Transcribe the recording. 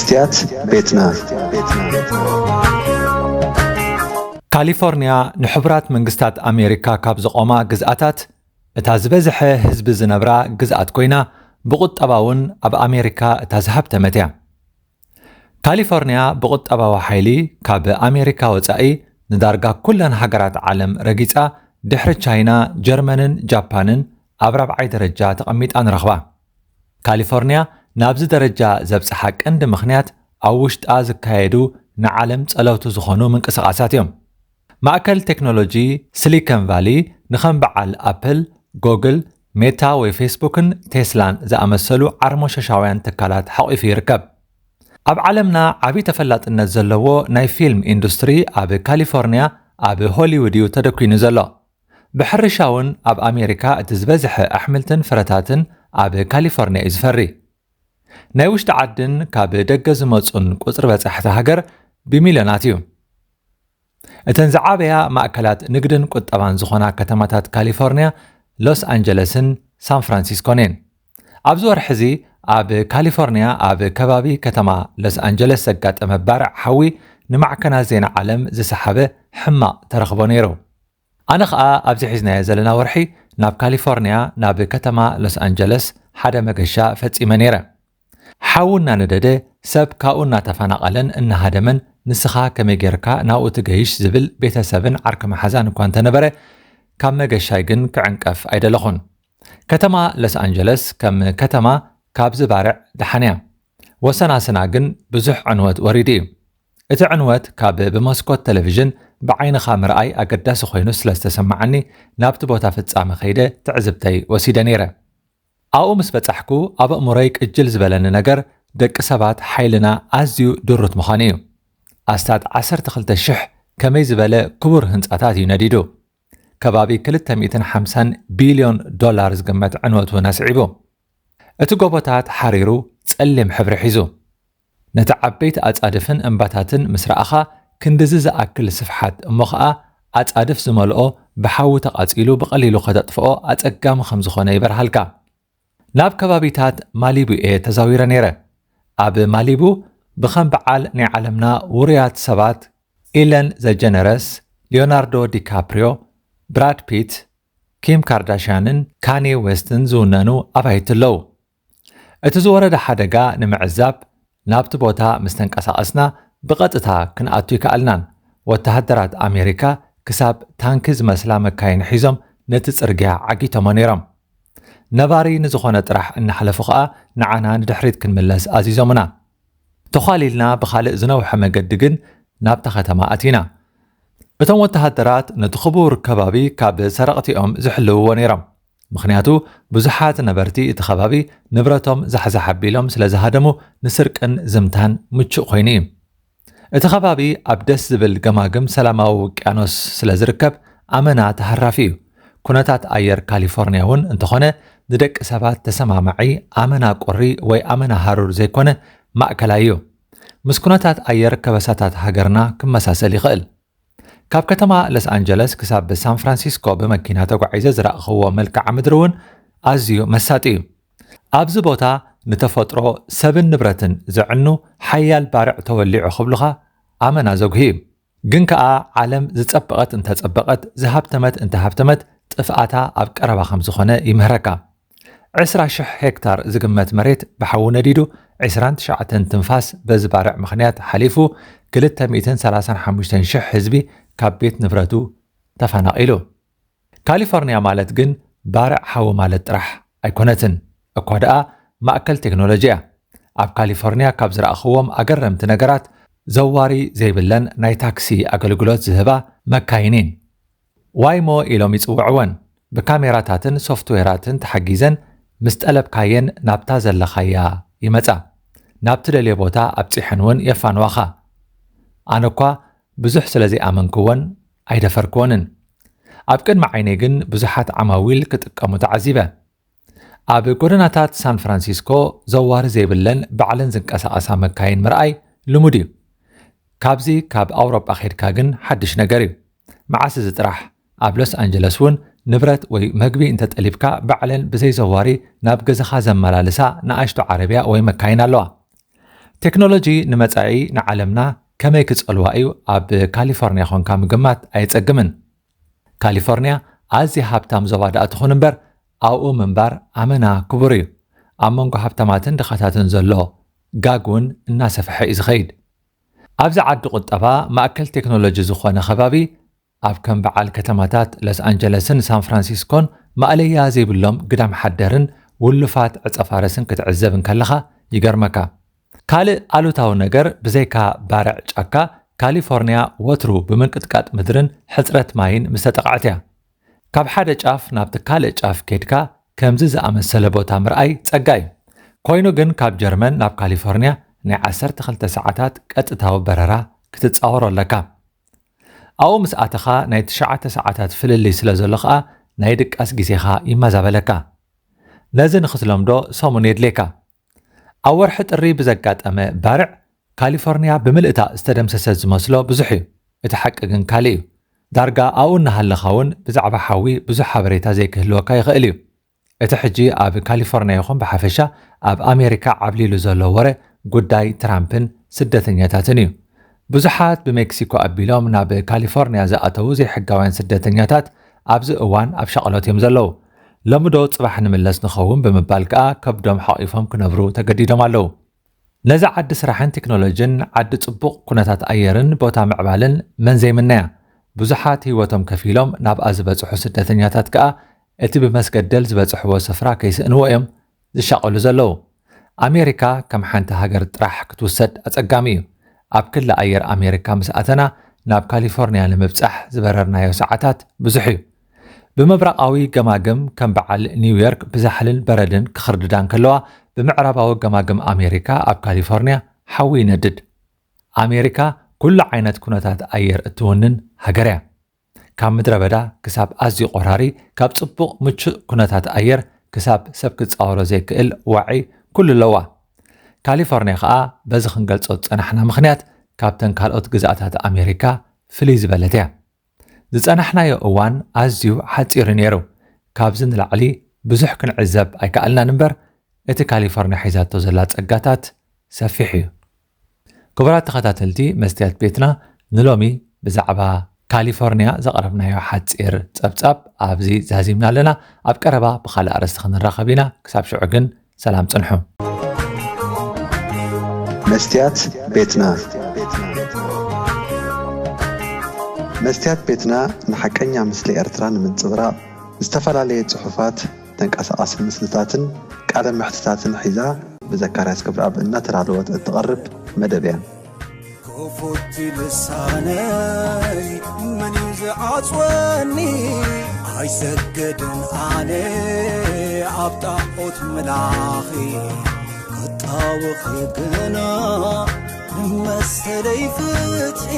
ስትያት ቤትና። ካሊፎርኒያ ንሕቡራት መንግስታት ኣሜሪካ ካብ ዝቖማ ግዝኣታት፣ እታ ዝበዝሐ ህዝቢ ዝነብራ ግዝኣት ኮይና፣ ብቑጠባ እውን ኣብ ኣሜሪካ እታ ዝሃብተመት እያ። ካሊፎርኒያ ብቑጠባዊ ሓይሊ ካብ ኣሜሪካ ወጻኢ ንዳርጋ ኩለን ሃገራት ዓለም ረጊጻ፣ ድሕሪ ቻይና፣ ጀርመንን ጃፓንን ኣብ ራብዓይ ደረጃ ተቐሚጣ ንረኽባ። ካሊፎርኒያ ናብዚ ደረጃ ዘብጽሓ ቀንዲ ምኽንያት ኣብ ውሽጣ ዝካየዱ ንዓለም ጸለውቲ ዝኾኑ ምንቅስቓሳት እዮም። ማእከል ቴክኖሎጂ ሲሊኮን ቫሊ ንኸም በዓል ኣፕል፣ ጎግል፣ ሜታ ወይ ፌስቡክን ቴስላን ዝኣመሰሉ ዓርሞሸሻውያን ትካላት ሓቒፉ ይርከብ። ኣብ ዓለምና ዓቢ ተፈላጥነት ዘለዎ ናይ ፊልም ኢንዱስትሪ ኣብ ካሊፎርኒያ ኣብ ሆሊውድ እዩ ተደኲኑ ዘሎ። ብሕርሻ እውን ኣብ ኣሜሪካ እቲ ዝበዝሐ ኣሕምልትን ፍረታትን ኣብ ካሊፎርኒያ እዩ ዝፈሪ። ናይ ውሽጢ ዓድን ካብ ደገ ዝመጹን ቁጽሪ በጻሕቲ ሃገር ብሚልዮናት እዩ። እተን ዝዓበያ ማእከላት ንግድን ቁጠባን ዝኾና ከተማታት ካሊፎርኒያ ሎስ ኣንጀለስን ሳን ፍራንሲስኮን እየን። ኣብዚ ወርሒ እዚ ኣብ ካሊፎርኒያ ኣብ ከባቢ ከተማ ሎስ ኣንጀለስ ዘጋጠመ ባርዕ ሓዊ ንማዕከናት ዜና ዓለም ዝሰሓበ ሕማቕ ተረኽቦ ነይሩ። ኣነ ኸኣ ኣብዚ ሒዝናዮ ዘለና ወርሒ ናብ ካሊፎርኒያ ናብ ከተማ ሎስ ኣንጀለስ ሓደ መገሻ ፈጺመ ነይረ። ሓዊ እናነደደ ሰብ ካብኡ እናተፈናቐለን እናሃደመን ንስኻ ከመይ ጌርካ ናብኡ ትገይሽ ዝብል ቤተሰብን ዓርኪ መሓዛን እኳ እንተነበረ ካብ መገሻይ ግን ክዕንቀፍ ኣይደለኹን። ከተማ ሎስ ኣንጀለስ ከም ከተማ ካብዚ ባርዕ ደሓን እያ። ወሰናስና ግን ብዙሕ ዕንወት ወሪዱ እዩ። እቲ ዕንወት ካብ ብመስኮት ቴሌቪዥን ብዓይንኻ ምርኣይ ኣገዳሲ ኮይኑ ስለ ዝተሰማዓኒ ናብቲ ቦታ ፍጻመ ከይደ ትዕዝብተይ ወሲደ ነይረ። ኣብኡ ምስ በጻሕኩ ኣብ ኣእምሮይ ቅጅል ዝበለኒ ነገር ደቂ ሰባት ሓይልና ኣዝዩ ድሩት ምዃኑ እዩ። ኣስታት ዓሰርተ ክልተ ሽሕ ከመይ ዝበለ ክቡር ህንጻታት እዩ ነዲዱ። ከባቢ ክልተ ሚእትን ሓምሳን ቢልዮን ዶላር ዝግመት ዕንወት እውን ኣስዒቡ። እቲ ጎቦታት ሓሪሩ ጸሊም ሕብሪ ሒዙ። ነቲ ዓበይቲ ኣጻድፍን እምባታትን ምስ ረኣኻ ክንድዚ ዝኣክል ስፍሓት እሞ ኸኣ ኣጻድፍ ዝመልኦ ብሓዊ ተቓጺሉ ብቐሊሉ ከተጥፍኦ ኣጸጋሚ ከም ዝኾነ ይበርሃልካ። ናብ ከባቢታት ማሊቡ እየ ተዛዊረ ነይረ። ኣብ ማሊቡ ብኸም በዓል ናይ ዓለምና ውሩያት ሰባት ኢለን ዘጀነረስ፣ ሊዮናርዶ ዲካፕሪዮ፣ ብራድ ፒት፣ ኪም ካርዳሽያንን ካንየ ዌስትን ዝውነኑ ኣባይቲ ኣለዉ። እቲ ዝወረደ ሓደጋ ንምዕዛብ ናብቲ ቦታ ምስ ተንቀሳቐስና ብቐጥታ ክንኣቱ ይከኣልናን። ወተሃደራት ኣሜሪካ ክሳብ ታንኪ ዝመስላ መካይን ሒዞም ነቲ ጽርግያ ዓጊቶሞ ነይሮም። ነባሪ ንዝኾነ ጥራሕ እናሓለፉ ኸኣ ንዓና ንድሕሪት ክንምለስ ኣዚዞምና። ተዃሊልና ብኻልእ ዝነውሐ መገዲ ግን ናብታ ከተማ ኣቲና። እቶም ወተሃደራት ነቲ ክቡር ከባቢ ካብ ሰረቕቲኦም ዝሕልውዎ ነይሮም። ምኽንያቱ ብዙሓት ነበርቲ እቲ ከባቢ ንብረቶም ዛሕዛሕ ኣቢሎም ስለ ዝሃደሙ ንስርቅን ዝምታን ምቹእ ኮይኑ እዩ። እቲ ከባቢ ኣብ ደስ ዝብል ገማግም ሰላማዊ ውቅያኖስ ስለ ዝርከብ ኣመና ተሃራፊ እዩ። ኩነታት ኣየር ካሊፎርኒያ እውን እንተኾነ ንደቂ ሰባት ተሰማማዒ ኣመና ቁሪ ወይ ኣመና ሃሩር ዘይኮነ ማእከላይ እዩ። ምስ ኩነታት ኣየር ከበሳታት ሃገርና ክመሳሰል ይኽእል። ካብ ከተማ ሎስ ኣንጀለስ ክሳብ ሳን ፍራንሲስኮ ብመኪና ተጓዒዘ ዝረኣኽዎ መልክዓ ምድሪ እውን ኣዝዩ መሳጢ እዩ። ኣብዚ ቦታ ንተፈጥሮ ሰብን ንብረትን ዘዕኑ ሓያል ባርዕ ተወሊዑ ክብሉኻ ኣመና ዘጉሂ እዩ። ግን ከኣ ዓለም ዝጸበቐት እንተጸበቐት ዝሃብተመት እንተሃብተመት ጥፍኣታ ኣብ ቀረባ ከም ዝኾነ ይምህረካ። ዕስራ ሽሕ ሄክታር ዝግመት መሬት ብሓዊ ነዲዱ ዕስራን ትሽዓተን ትንፋስ በዚ ባርዕ ምኽንያት ሓሊፉ ክልተ ሚእትን ሰላሳን ሓሙሽተን ሽሕ ህዝቢ ካብ ቤት ንብረቱ ተፈናቒሉ። ካሊፎርኒያ ማለት ግን ባርዕ ሓዊ ማለት ጥራሕ ኣይኮነትን። እኳ ደኣ ማእከል ቴክኖሎጂ እያ። ኣብ ካሊፎርኒያ ካብ ዝረኣኽዎም ኣገረምቲ ነገራት ዘዋሪ ዘይብለን ናይ ታክሲ ኣገልግሎት ዝህባ መካይን እየን። ዋይሞ ኢሎም ይጽውዕወን። ብካሜራታትን ሶፍትዌራትን ተሓጊዘን ምስ ጠለብካየን ናብታ ዘለኻያ ይመጻ። ናብ ትደልዮ ቦታ ኣብጺሐን እውን የፋንዋኻ። ኣነ እኳ ብዙሕ ስለ ዘይኣመንክወን ኣይደፈርክወንን። ኣብ ቅድሚ ዓይነይ ግን ብዙሓት ዓማዊል ክጥቀሙ ተዓዚበ። ኣብ ጎደናታት ሳን ፍራንሲስኮ ዘዋሪ ዘይብለን ባዕለን ዝንቀሳቐሳ መካይን ምርኣይ ልሙድ እዩ። ካብዚ ካብ ኣውሮጳ ኸድካ ግን ሓድሽ ነገር እዩ። መዓስ እዚ ጥራሕ፣ ኣብ ሎስ ኣንጀለስ እውን ንብረት ወይ መግቢ እንተጠሊብካ ባዕለን ብዘይ ዘዋሪ ናብ ገዛኻ ዘመላልሳ ንኣሽቱ ዓረብያ ወይ መካይን ኣለዋ። ቴክኖሎጂ ንመጻኢ ንዓለምና ከመይ ክጸልዋ እዩ ኣብ ካሊፎርኒያ ኾንካ ምግማት ኣየጸግምን። ካሊፎርኒያ ኣዝያ ሃብታም ዞባ ደኣ ትኹን እምበር፣ ኣብኡ ምንባር ኣመና ክቡር እዩ። ኣብ መንጎ ሃብታማትን ድኻታትን ዘሎ ጋግ እውን እናሰፍሐ እዩ ዝኸይድ። ኣብዚ ዓዲ ቁጠባ ማእከል ቴክኖሎጂ ዝኾነ ከባቢ፣ ኣብ ከም በዓል ከተማታት ሎስ ኣንጀለስን ሳን ፍራንሲስኮን ማእለያ ዘይብሎም ግዳም ሓደርን ውሉፋት ዕጸፋረስን ክትዕዘብ እንከለኻ ይገርመካ። ካልእ ኣሉታዊ ነገር፣ ብዘይካ ባርዕ ጫካ፣ ካሊፎርኒያ ወትሩ ብምንቅጥቃጥ ምድርን ሕጽረት ማይን ምስ ተጠቕዐት እያ። ካብ ሓደ ጫፍ ናብቲ ካልእ ጫፍ ኬድካ ከምዚ ዝኣመሰለ ቦታ ምርኣይ ጸጋ እዩ። ኮይኑ ግን ካብ ጀርመን ናብ ካሊፎርኒያ ናይ ዓሰርተ ክልተ ሰዓታት ቀጥታዊ በረራ ክትጻወሮ ኣለካ። ኣብኡ ምስ ኣተኻ ናይ ትሽዓተ ሰዓታት ፍልልይ ስለ ዘሎ ኸኣ ናይ ድቃስ ግዜኻ ይመዛበለካ። ነዚ ንኽትለምዶ ሰሙን የድልየካ። ኣብ ወርሒ ጥሪ ብዘጋጠመ ባርዕ ካሊፎርኒያ ብምልእታ ዝተደምሰሰት ዝመስሎ ብዙሕ እዩ። እቲ ሓቂ ግን ካልእ እዩ። ዳርጋ ኣብኡ እናሃለኻ እውን ብዛዕባ ሓዊ ብዙሕ ሓበሬታ ዘይክህልወካ ይኽእል እዩ። እቲ ሕጂ ኣብ ካሊፎርኒያ ይኹን ብሓፈሻ ኣብ ኣሜሪካ ዓብሊሉ ዘሎ ወረ ጉዳይ ትራምፕን ስደተኛታትን እዩ። ብዙሓት ብሜክሲኮ ኣቢሎም ናብ ካሊፎርኒያ ዝኣተዉ ዘይሕጋውያን ስደተኛታት ኣብዚ እዋን ኣብ ሻቕሎት እዮም ዘለዉ። ሎሚ ዶ ጽባሕ ንምለስ ንኸውን ብምባል ከኣ ከብዶም ሓቒፎም ክነብሩ ተገዲዶም ኣለዉ። ነዛ ዓዲ ስራሕን ቴክኖሎጅን፣ ዓዲ ጽቡቕ ኩነታት ኣየርን ቦታ ምዕባልን መን ዘይምነያ? ብዙሓት ህይወቶም ከፊሎም ናብኣ ዝበጽሑ ስደተኛታት ከኣ እቲ ብመስገደል ዝበጽሕዎ ስፍራ ከይስእንዎ እዮም ዝሻቐሉ ዘለዉ። ኣሜሪካ ከም ሓንቲ ሃገር ጥራሕ ክትውሰድ ኣጸጋሚ እዩ። ኣብ ክሊ ኣየር ኣሜሪካ ምስ ኣተና ናብ ካሊፎርኒያ ንምብጻሕ ዝበረርናዮ ሰዓታት ብዙሕ እዩ። ብምብራቓዊ ገማግም ከም በዓል ኒውዮርክ ብዛሕልን በረድን ክኽርድዳ እንከለዋ፣ ብምዕራባዊ ገማግም ኣሜሪካ ኣብ ካሊፎርኒያ ሓዊ ይነድድ። ኣሜሪካ ኩሉ ዓይነት ኩነታት ኣየር እትውንን ሃገር እያ። ካብ ምድረ በዳ ክሳብ ኣዝዩ ቆራሪ፣ ካብ ጽቡቕ ምቹእ ኩነታት ኣየር ክሳብ ሰብ ክጻወሮ ዘይክእል ዋዒ ኩሉ ኣለዋ። ካሊፎርኒያ ኸኣ በዚ ክንገልጾ ዝጸናሕና ምኽንያት ካብተን ካልኦት ግዝኣታት ኣሜሪካ ፍልይ ዝበለት እያ። ዝጸናሕናዮ እዋን ኣዝዩ ሓጺር እዩ ነይሩ። ካብዚ ንላዕሊ ብዙሕ ክንዕዘብ ኣይከኣልናን እምበር፣ እቲ ካሊፎርኒያ ሒዛቶ ዘላ ጸጋታት ሰፊሕ እዩ። ክቡራት ተኸታተልቲ መስትያት ቤትና፣ ንሎሚ ብዛዕባ ካሊፎርኒያ ዘቕረብናዮ ሓጺር ጸብጻብ ኣብዚ ዛዚምና ኣለና። ኣብ ቀረባ ብኻልእ ኣርእስቲ ክንራኸብ ኢና። ክሳብ ሽዑ ግን ሰላም ጽንሑ። መስትያት ቤትና። መስትያት ቤትና ንሓቀኛ ምስሊ ኤርትራ ንምንጽብራቕ ዝተፈላለየ ጽሑፋት፣ ተንቀሳቓሲ ምስልታትን ቃለ መሕትታትን ሒዛ ብዘካርያስ ክብረኣብ እናተዳለወት እትቐርብ መደብ እያ። ክፉት ልሳነይ መን እዩ ዝዓጽወኒ? ኣይሰገድን ኣነ ኣብ ጣዖት ምላኺ ክጣወኺ ግና ንመሰለይ ፍትሒ